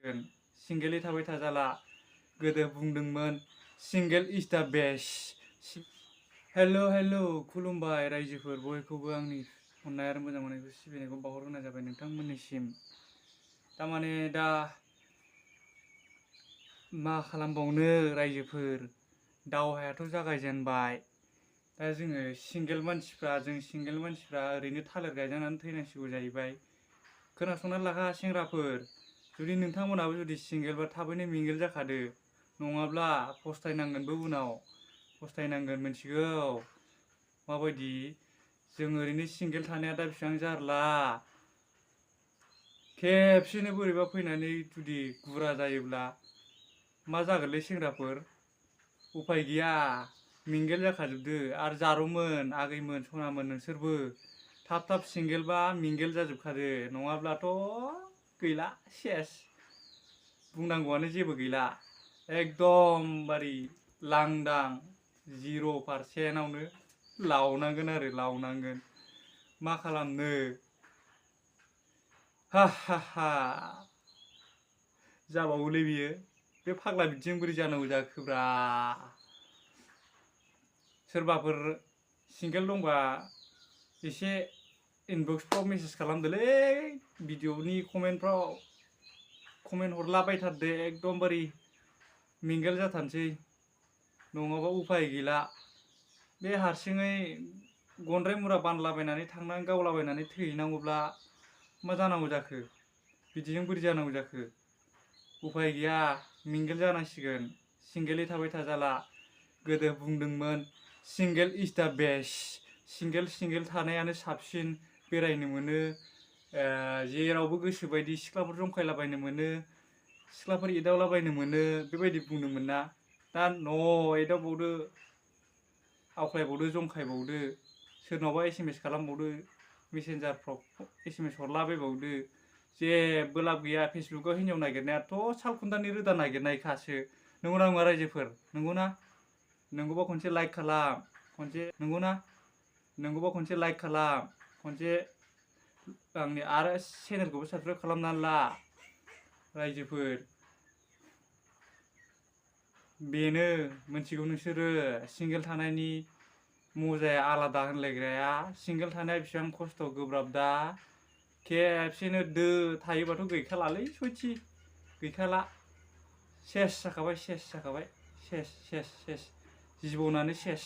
सिंगेलि थाबाय थाजाला गोदो बुंदोंमोन सिंगेल इज दा बेस्ट। हेल' खुलुमबाय रायजोफोर बयखौबो आंनि अननाय आरो मोजां मोननायखौ सिबिनायखौ बावहरग्रोनाय जाबाय नोंथांमोननिसिम। तारमाने दा मा खालामबावनो रायजोफोर, दावहायाथ' जागायजेनबाय। दा जों सिंगेल मानसिफ्रा ओरैनो थालिर गायजानानै थैनांसिगौ जाहैबाय। खोनासंनानै लाखा सेंग्राफोर, जुदि नोंथांमोनाबो जुदि सिंगेलबा थाबैनो मिंगेल जाखादो, नङाब्ला फस्थायनांगोनबो उनाव फस्थायनांगोन मिथिगौ। माबायदि जों ओरैनो सिंगेल थानाया दा बेसेबां जारला, खेबसेनो बोरैबा फैनानै जुदि गुरा जायोब्ला मा जागोनलै सेंग्राफोर, उफाय गैया मिंगेल जाखाजोबदो। आरो जारौमोन आगैमोन सनामोन नोंसोरबो थाब सिंगेलबा मिंगेल जाजोबखादो, नङाब्लाथ' गैला सेस, बुंनांगौआनो जेबो गैला। एकदमबारे लांदां 0%आवनो लावनांगोन आरो लावनांगोन। मा खालामनो हा जाबावोलै बियो, बे फाग्ला बिदिजों बोरै जानांगौ जाखोब्रा। सोरबाफोर सिंगेल दंबा एसे इनबक्सफ्राव मेसेज खालामदोलै, भिडिअनि कमेन्टफ्राव कमेन्ट हरलाबायथारदो, एकदमबारे मिंगेल जाथारनोसै, नङाबा उफाय गैला। बे हारसिङै गनद्राय मुरा बानलाबायनानै थांनानै गावलाबायनानै थैहैनांगौब्ला मा जानांगौ जाखो, बिदिजों बोरै जानांगौ जाखो। उफाय गैया मिंगेल जानांसिगोन, सिंगेलि थाबाय थाजाला। गोदो बुंदोंमोन single is the best, single थानायानो साबसिन, बेरायनो मोनो, जेरावबो गोसोबायदि सिख्लाफोर जंखायलाबायनो मोनो, सिख्लाफोर एदावलाबायनो मोनो, बेबायदि बुंदोंमोन ना। दा एदावबावदो, आवख्लायबावदो, जंखायबावदो, सोरनावबा SMS खालामबावदो, मेसेन्जारफ्राव SMS हरलाबायबावदो, जेबो लाब गैया। फेसबुकाव हिन्जाव नागिरनायाथ' सालखुन्थानि रोदा नागिरनायखासो, नंगौना नङा रायजोफोर? नंगौना? नंगौबा खनसे लाइक खालाम, नंगौबा खनसे लाइक खालाम, खनसे आंनि आरो चेनेलखौबो साबसक्राइब खालामनानै ला रायजोफोर। बेनो मिथिगौ नोंसोरो सिंगेल थानायनि मजाया आलादा होनलायग्राया, सिंगेल थानाया बेसेबां खस्थ' गोब्राब। दा खेबसेनो थायोबाथ' गैखालालै सयथि, गैखाला, सेस जाखाबाय, सेस जिबनानो सेस।